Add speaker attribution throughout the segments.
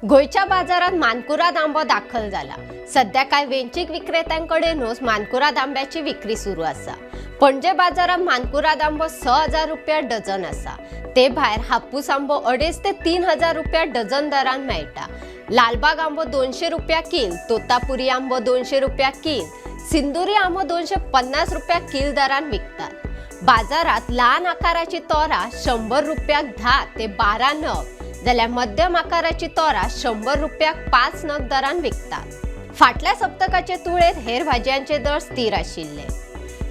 Speaker 1: गोंयच्या बाजारात मानकुराद आंबो दाखल जाला. सध्या कांय वेंचीक विक्रेत्यांकडेनूच मानकुराद आंब्याची विक्री सुरू आसा. पणजे बाजारात मानकुराद आंबो 6000 रुपया डझन आसा. ते भायर हापूस आंबो 2500 ते 3000 रुपया डझन दरान मेळटा. लालबाग आंबो 200 रुपया कील, तोतापुरी आंबो 200 रुपया कील, सिंदुरी आंबो 250 रुपया कील दरान विकतात. बाजारात ल्हान आकाराची तोरां 100 रुपयाक 10 ते 12 नग जाल्यार मध्यम आकाराची तोरां 100 रुपयाक 5 नग दरान विकतात. फाटल्या सप्तकाचे तुळेत हेर भाजयांचे दर स्थिर आशिल्ले.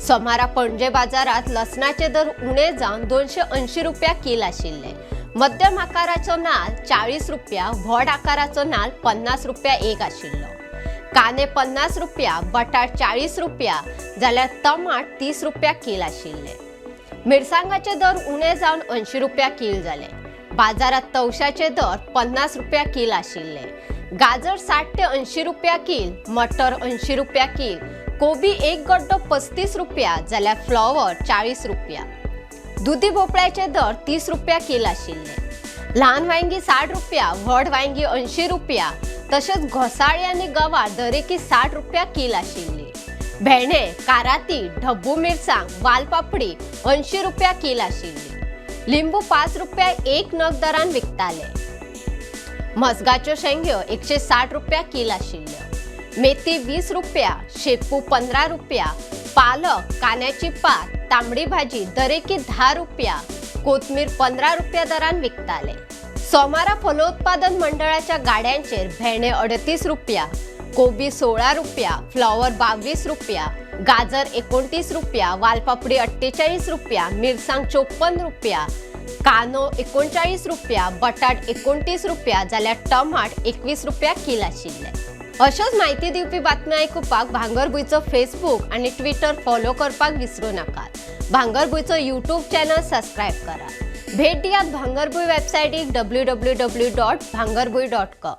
Speaker 1: सोमारा पणजे बाजारात लसणाचे दर उणे जावन 280 रुपया कील आशिल्ले. मध्यम आकाराचो नाल 40 रुपया, व्हड आकाराचो नाल 50 रुपया एक आशिल्लो. कांदे 50 रुपया, बटाट 40 रुपया जाल्यार टमाट 30 रुपया कील आशिल्ले. मिरसांगाचे दर उणे जावन 80 रुपया कील जाले. बाजारात तवशाचे दर 50 रुपया कील आशिल्ले. गाजर 60 ते 80 रुपया कील, मटर 80 रुपया कील, कोबी एक गड्डो 35 रुपया जाल्यार फ्लॉवर 40 रुपया. दुदी भोपळ्याचे दर 30 रुपया कील आशिल्ले. ल्हान वांयगी 60 रुपया, व्हड वांयगी 80 रुपया, तशेंच घोसाळी आनी गवार दरेकी 60 रुपया कील आशिल्ली. भेंडे, काराती, ढब्बू मिरसांग, वालपापडी 80 रुपया कील आशिल्ली. लिंबू 5 रुपया एक नग दरान विकताले. मसगाच्यो शेंग्यो 160 रुपया कील आशिल्ल्यो. मेथी 20 रुपया, शेपू 15 रुपया, पालक, कांद्याची पात, तांबडी भाजी दरेकी 10 रुपया, कोथमीर 15 रुपया दरान विकताले. सोमारा फलोत्पादन मंडळाच्या गाड्यांचेर भेंडे 38 रुपया, कोबी 16 रुपया, फ्लॉवर 22 रुपया, गाजर 29 रुपया, वालपापडी 48 रुपया, मिरसांग 54 रुपया, कांदो 39 रुपया, बटाट 29 रुपया जाल्यार टमाट 21 रुपया कील आशिल्ले. अश्योच म्हायती दिवपी बातम्यो आयकुपाक भांगरभूंयचो फेसबूक आनी ट्विटर फॉलो करपाक विसरूं नाकात. भांगरभूंयचो यूट्यूब चॅनल सबस्क्रायब करात. भेट दियात भांगरभूंय वेबसायटीक www.bhangarbhuin.com.